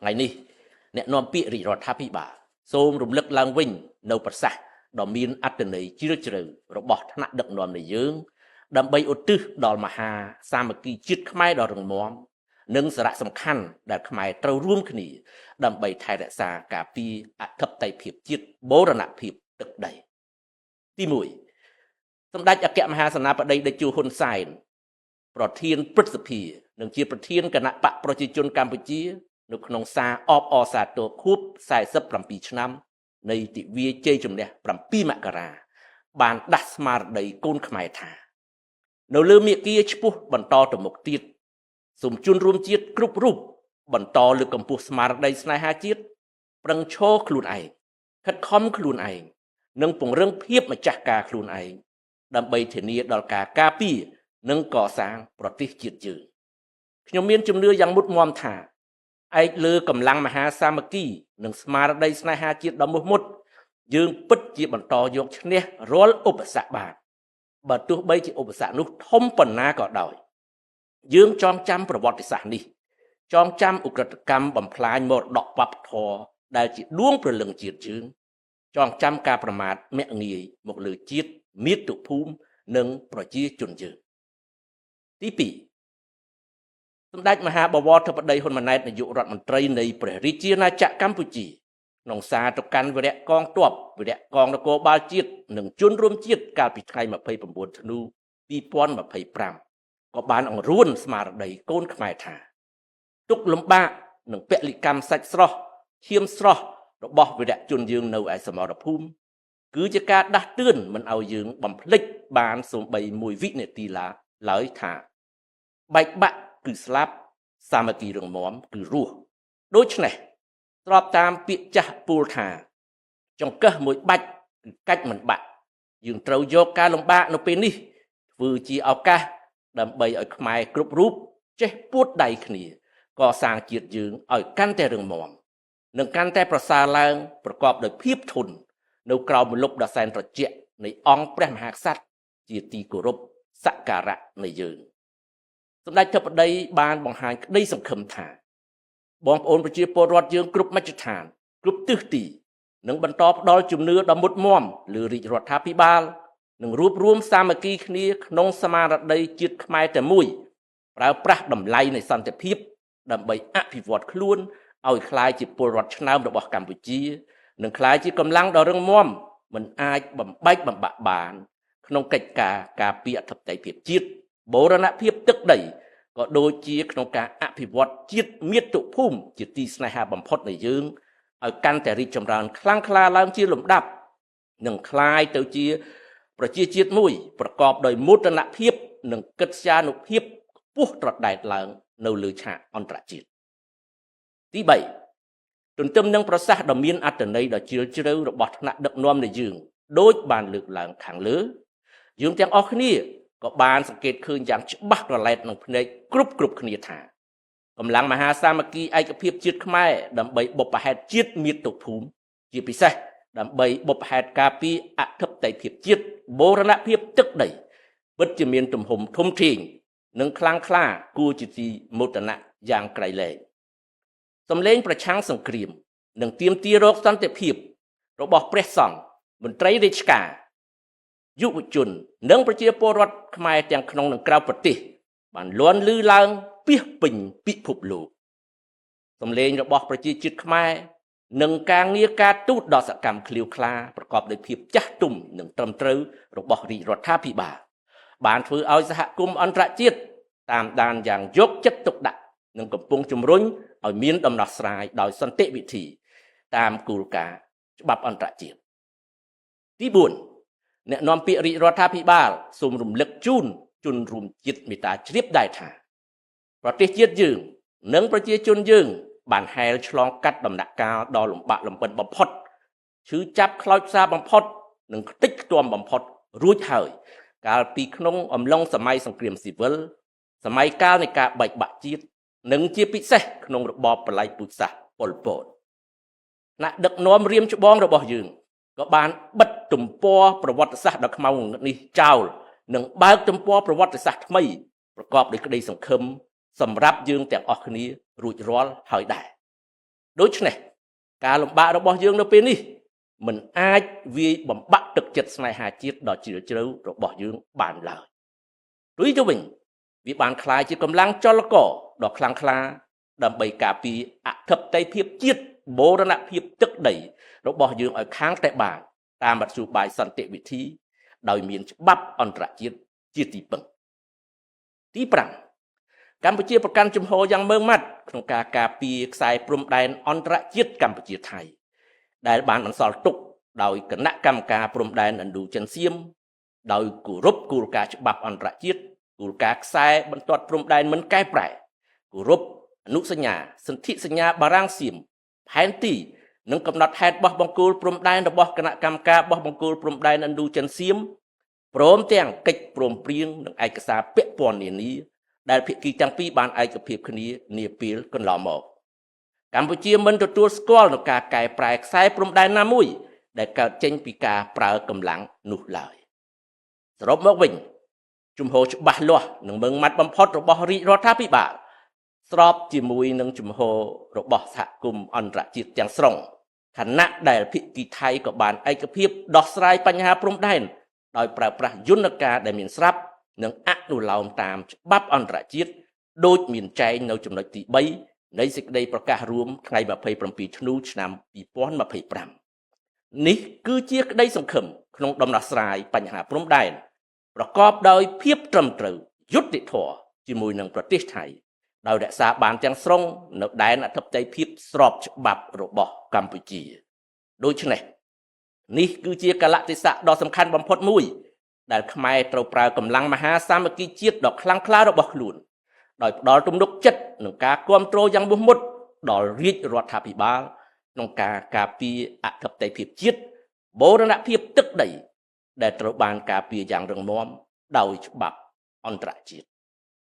ថ្ងៃនេះអ្នកនាំពាក្យរាជរដ្ឋាភិបាលសូមរំលឹកឡើងវិញនៅប្រសាសន៍ដ៏មានអត្ថន័យជ្រាលជ្រៅរបស់ថ្នាក់ដឹកនាំនៃយើងដើម្បីឧទ្ទិសដល់មហាសាមគ្គីជាតិខ្មែរដ៏រឹងមាំនិងសារៈសំខាន់ដែលខ្មែរត្រូវរួមគ្នាដើម្បីថែរក្សាការពារអធិបតេយ្យភាពជាតិបូរណភាពទឹកដីទី1សម្ដេចអគ្គមហាសេនាបតីតេជោហ៊ុនសែនប្រធានព្រឹទ្ធសភានិងជាប្រធានគណបក្សប្រជាជនកម្ពុជានៅក្នុងសារអបអរសាទរខួប47ឆ្នាំនៃទិវាជ័យជំនះ7មករាបានដាស់ស្មារតីកូនខ្មែរថានៅលើមាគ៌ាឆ្ពោះបន្តទៅមុខទៀតសូមជនរួមជាតិគ្រប់រូបបន្តលើកកម្ពស់ស្មារតីស្នេហាជាតិប្រឹងឈរខ្លួនឯងខិតខំខ្លួនឯងនិងពង្រឹងភាពម្ចាស់ការខ្លួនឯងដើម្បីធានាដល់ការការពារនិងកសាងប្រទេសជាតិយើងខ្ញុំមានជំនឿយ៉ាងមុតមមថាឯកលើកម្លាំងមហាសាមគ្គីនិងស្មារតីស្នេហាជាតិដ៏មោះមុតយើងពិតជាបន្តយកឈ្នះរាល់ឧបសគ្គបានបើទោះបីជាឧបសគ្គនោះធំប៉ុណ្ណាក៏ដោយយើងចងចាំប្រវត្តិសាស្ត្រនេះចងចាំឧក្រិដ្ឋកម្មបំផ្លាញមរតកវប្បធម៌ដែលជាដួងព្រលឹងជាតិយើងចងចាំការប្រមាថមាក់ងាយមកលើជាតិមាតុភូមិនិងប្រជាជនយើងទី2សម្ដេចមហាបវរធិបតីហ៊ុនម៉ាណែតនាយករដ្ឋមន្ត្រីនៃព្រះរាជាណាចក្រកម្ពុជាក្នុងសារទៅកាន់វរៈកងទ័ពវរៈកងនគរបាលជាតិនិងជនរួមជាតិកាលពីថ្ងៃ29ធ្នូ2025ក៏បានអង្រួនស្មារតីកូនខ្មែរថាទុក្ខលំបាកនិងពលិកម្មសាច់ស្រស់ឈាមស្រស់របស់វីរជនយើងនៅឯសមរភូមិគឺជាការដាស់តឿនមិនឲ្យយើងបំភ្លេចបានសូម្បីមួយវិនាទីឡើយថាបែកបាក់គឺស្លាប់សាមគ្គីរឹងមាំគឺរស់ដូច្នេះស្របតាមពាក្យចាស់ពូលថាចង្កឹះមួយបាច់គឺកាច់មិនបាក់យើងត្រូវយកការលំបាកនៅពេលនេះធ្វើជាឱកាសដើម្បីឲ្យខ្មែរគ្រប់រូបចេះពួតដៃគ្នាកសាងជាតិយើងឲ្យកាន់តែរឹងមាំនិងកាន់តែប្រសើរឡើងប្រកបដោយភាពធន់នៅក្រោមម្លប់ដ៏សែនត្រជាក់នៃអង្គព្រះមហាក្សត្រជាទីគោរពសក្ការៈនៃយើងសម្ដេចធិបតីបានបង្ហាញក្តីសង្ឃឹមថាបងប្អូនប្រជាពលរដ្ឋយើងគ្រប់មជ្ឈដ្ឋានគ្រប់ទិសទីនឹងបន្តផ្ដល់ជំនឿដ៏មុតមាំលើរាជរដ្ឋាភិបាលនិងរួបរួមសាមគ្គីគ្នាក្នុងស្មារតីជាតិខ្មែរតែមួយប្រើប្រាស់តម្លៃនៃសន្តិភាពដើម្បីអភិវឌ្ឍខ្លួនឲ្យក្លាយជាពលរដ្ឋឆ្នើមរបស់កម្ពុជានិងក្លាយជាកម្លាំងដ៏រឹងមាំមិនអាចបំបែកបំបាក់បានក្នុងកិច្ចការការពារអធិបតេយ្យភាពជាតិបូរណភាពទឹកដីក៏ដូចជាក្នុងការអភិវឌ្ឍជាតិមាតុភូមិជាទីស្នេហាបំផុតនៃយើងឲ្យកាន់តែរីកចម្រើនខ្លាំងក្លាឡើងជាលំដាប់និងក្លាយទៅជាប្រជាជាតិមួយប្រកបដោយមោទនភាពនិងកិត្យានុភាពខ្ពស់ត្រដែតឡើងនៅលើឆាកអន្តរជាតិទី3ទន្ទឹមនឹងប្រសាសន៍ដ៏មានអត្ថន័យដ៏ជ្រាលជ្រៅរបស់ថ្នាក់ដឹកនាំនៃយើងដូចបានលើកឡើងខាងលើយើងទាំងអស់គ្នាក៏បានសង្កេតឃើញយ៉ាងច្បាស់ក្រឡែតក្នុងភ្នែកគ្រប់គ្នាថាកម្លាំងមហាសាមគ្គីឯកភាពជាតិខ្មែរដើម្បីបុព្វហេតុជាតិមាតុភូមិជាពិសេសដើម្បីបុព្វហេតុការពារអធិបតេយ្យភាពជាតិបូរណភាពទឹកដីពិតជាមានទំហំធំធេងនិងខ្លាំងក្លាគួរជាទីមោទនៈយ៉ាងក្រៃលែងសម្លេងប្រឆាំងសង្គ្រាមនិងទាមទាររកសន្តិភាពរបស់ព្រះសង្ឃមន្ត្រីរាជការយុវជននិងប្រជាពលរដ្ឋខ្មែរទាំងក្នុងនិងក្រៅប្រទេសបានលាន់ឮឡើងពាសពេញពិភពលោកសម្លេងរបស់ប្រជាជាតិខ្មែរនិងការងារការទូតដ៏សកម្មឃ្លាវខ្លាប្រកបដោយភាពចាស់ទុំនិងត្រឹមត្រូវរបស់រាជរដ្ឋាភិបាលបានធ្វើឲ្យសហគមន៍អន្តរជាតិតាមដានយ៉ាងយកចិត្តទុកដាក់និងកំពុងជំរុញឲ្យមានដំណោះស្រាយដោយសន្តិវិធីតាមគោលការណ៍ច្បាប់អន្តរជាតិទី4អ្នកនាំពាក្យរាជរដ្ឋាភិបាលសូមរំលឹកជូនជនរួមជាតិមេត្តាជ្រាបដែរថាប្រទេសជាតិយើងនិងប្រជាជនយើងបានហែលឆ្លងកាត់ដំណាក់កាលដ៏លំបាកលំបិនបំផុតឈឺចាប់ខ្លោចផ្សាបំផុតនិងខ្ទេចខ្ទាំបំផុតរួចហើយកាលពីក្នុងអំឡុងសម័យសង្គ្រាមស៊ីវិលសម័យកាលនៃការបែកបាក់ជាតិនិងជាពិសេសក្នុងរបបប្រល័យពូជសាសន៍ប៉ុលពតថ្នាក់ដឹកនាំរៀមច្បងរបស់យើងក៏បានបិទទំព័រប្រវត្តិសាស្ត្រដ៏ខ្មៅងងឹតនេះចោលនិងបើកទំព័រប្រវត្តិសាស្ត្រថ្មីប្រកបដោយក្តីសង្ឃឹមសម្រាប់យើងទាំងអស់គ្នារួចរាល់ហើយដែរ។ ដូច្នេះការលំបាករបស់យើងនៅពេលនេះមិនអាចវាយបំបាក់ទឹកចិត្តស្នេហាជាតិដ៏ជ្រាលជ្រៅរបស់យើងបានឡើយផ្ទុយទៅវិញវាបានក្លាយជាកម្លាំងចលករដ៏ខ្លាំងក្លាដើម្បីការពារអធិបតេយ្យភាពជាតិបូរណភាពទឹកដីរបស់យើងឲ្យខាងតែបានតាមមធ្យោបាយសន្តិវិធីដោយមានច្បាប់អន្តរជាតិជាទីពឹងទី5កម្ពុជាប្រកាន់ជំហរយ៉ាងម៉ឺងម៉ាត់ក្នុងការការពារខ្សែព្រំដែនអន្តរជាតិកម្ពុជាថៃដែលបានបន្សល់ទុកដោយគណៈកម្មការព្រំដែនឥណ្ឌូចិនសៀមដោយគោរពគោលការណ៍ច្បាប់អន្តរជាតិគោលការណ៍ខ្សែបន្ទាត់ព្រំដែនមិនកែប្រែគោរពអនុសញ្ញាសន្ធិសញ្ញាបារាំងសៀមផែនទីនិងកំណត់ហេតុបោះបង្គោលព្រំដែនរបស់គណៈកម្មការបោះបង្គោលព្រំដែនឥណ្ឌូចិនសៀមព្រមទាំងកិច្ចព្រមព្រៀងនិងឯកសារពាក់ព័ន្ធនានាដែលភាគីទាំងពីរបានឯកភាពគ្នានាពេលកន្លងមកកម្ពុជាមិនទទួលស្គាល់នឹងការកែប្រែខ្សែព្រំដែនណាមួយដែលកើតចេញពីការប្រើកម្លាំងនោះឡើយសរុបមកវិញជំហរច្បាស់លាស់និងម៉ឺងម៉ាត់បំផុតរបស់រាជរដ្ឋាភិបាលស្របជាមួយនឹងជំហររបស់សហគមន៍អន្តរជាតិទាំងស្រុងខណៈដែលភាគីថៃក៏បានឯកភាពដោះស្រាយបញ្ហាព្រំដែនដោយប្រើប្រាស់យន្តការដែលមានស្រាប់និងអនុលោមតាមច្បាប់អន្តរជាតិដូចមានចែងនៅចំណុចទី3នៃសេចក្តីប្រកាសរួមថ្ងៃ27ធ្នូឆ្នាំ2025នេះគឺជាក្តីសង្ឃឹមក្នុងដំណោះស្រាយបញ្ហាព្រំដែនប្រកបដោយភាពត្រឹមត្រូវយុត្តិធម៌ជាមួយនឹងប្រទេសថៃដោយរក្សាបានទាំងស្រុងនៅដែនអធិបតេយ្យភាពស្របច្បាប់របស់កម្ពុជាដូច្នេះនេះគឺជាកលៈទេសៈដ៏សំខាន់បំផុតមួយដែលខ្មែរត្រូវប្រើកម្លាំងមហាសាមគ្គីជាតិដ៏ខ្លាំងក្លារបស់ខ្លួនដោយផ្ដល់ទំនុកចិត្តនិងការគ្រប់គ្រងយ៉ាងមោះមុតដល់រាជរដ្ឋាភិបាលក្នុងការការពារអធិបតេយ្យភាពជាតិបូរណភាពទឹកដីដែលត្រូវបានការពារយ៉ាងរឹងមាំដោយច្បាប់អន្តរជាតិ។